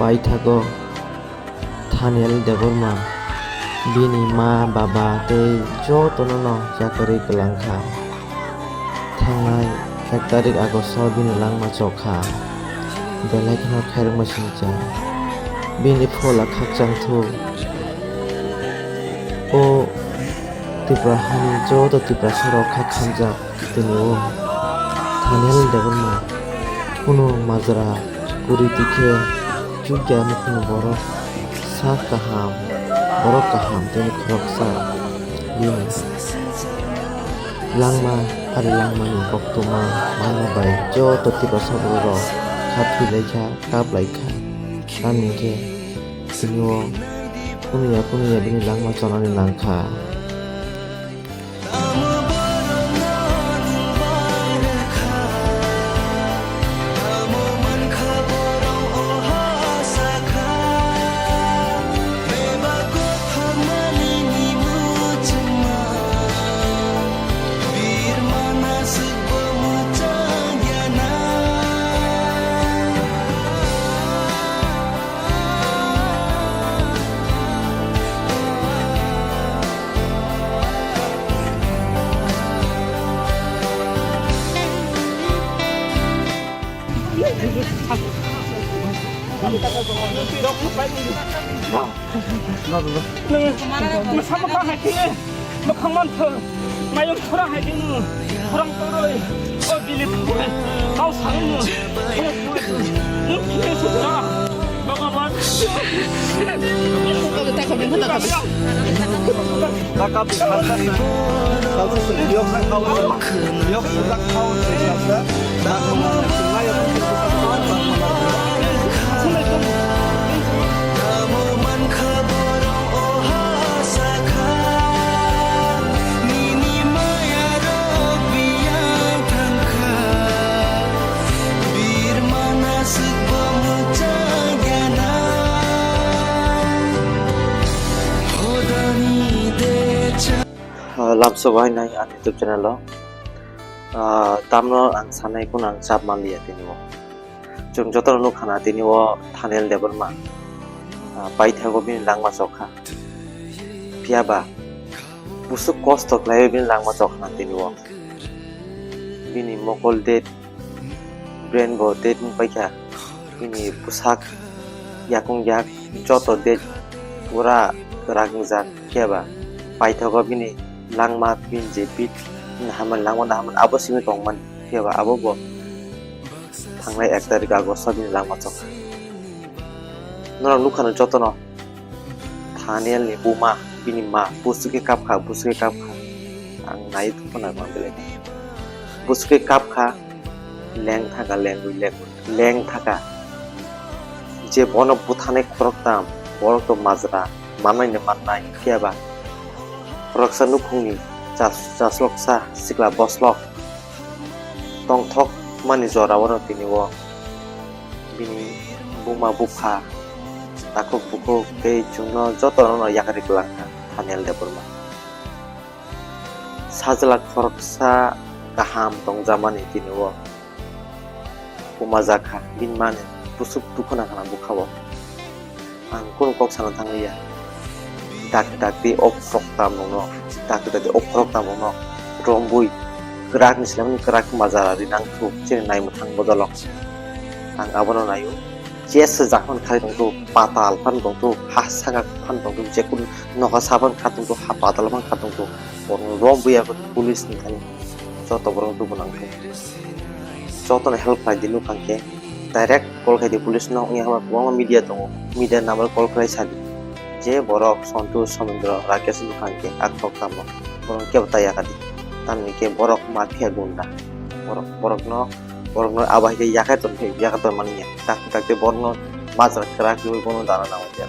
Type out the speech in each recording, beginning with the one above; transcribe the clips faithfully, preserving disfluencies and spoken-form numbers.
Paithago Thaniel Debbarma bini ma, baba tei jotono no yakarwi kwlang kha. Thangnai ek tarik Agosto bini langma chok kha. Belai kheno khairokma singcha. Bini phola khakchang thu. O Tripura hani joto Tiprasa rok kha khamjak. Tini o Thaniel Debbarma kunu majra kwrwi twi khe chukya nukhungni borok sak kaham, borok kaham tei khoroksa bini langma, ari langmani koktwma manma bai joto Tiprasa borok rok kha thwi lai kha, kap lai kha. Tamni khe tini o kunu ya kunu ya bini langma chonani nang kha. Nung, nung sama kha hai khe, mokhang man thung, mayung khorang hai khe nung, khorang toroi, o bini thung, kau sari nung, nung khe sujra, Bhagavan. Ah, lamso bahai nai ani YouTube channel o. Ah, tamno ang sanai kuno ang chap manliya tini o. Chwng jotono nukha na tini o Thaniel Debbarma. Ah, paithago bini langma chokha. Phiya ba busuk kosto khlaiwi bini langma chokha na tini o. Bini mokol date, brain bo date wng paikha. Bini bwsak yakung yak joto date pura kwrak wngjak. Phiya ba paithago bini langma, bini je bit, bini hamani langma, hamani abo simi tongmani. Phiya ba abo bo thangnai ek tarik Agosto bini langma chokha. Norok nukha no jotono. Thaniel ni buma, bini ma, busuke kapkha, busuke kapkha. Ang nai thukna ma belai. Busuke kapkha, leng thaka, lengwi, lengwi, leng thaka. Je bono buthanai khoroktham, borok to majra, mannai ni mannai, phiya ba. Khoroksa nukhungni chas-, chasloksa sikla boslok. Tongthok mani jora oro tini o bini buma bupha takhuk bukhuk tei chwngno jotono no yakarwi kwlangkha Thaniel Debbarma. Sajla khoroksa kaham tongjamani tini o buma jakha bini mani busuk dukhu nangkhana bwkha o. Ang kunu kok sana thangliya. Dak dak di o khorok tamungno, dak dak di o khorok tamungno rombui kwrak ni slamni kwrak majra rinang thuk chini naimwthang bodolok. Ang abono naio. Ches jakman khai tongthuk, patal phan tongthuk, ha saka phan tongthuk, jekun nokha saban kha tongthuk, ha patal phan kha tongthuk. Borokno rombui abo police ni thani joto borok tubu nangthuk. Jotono help khlai di nukha khe direct call khai di police no, wngya hwnba kwbangma media tongo, media number call khlai sa di je borok Santosh, Somendra, Rakesh nukha khe a khorok tamo borok kebo ta yaka di, tamni khe borok mafia gunda, borok borokno borokno abo hai khe yakhai ton khe yakhai ton mani ya, tak tak tei borokno majra kwrak rwui bono dana nang ya.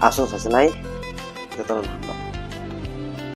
Aswk sasinai jotono hambai.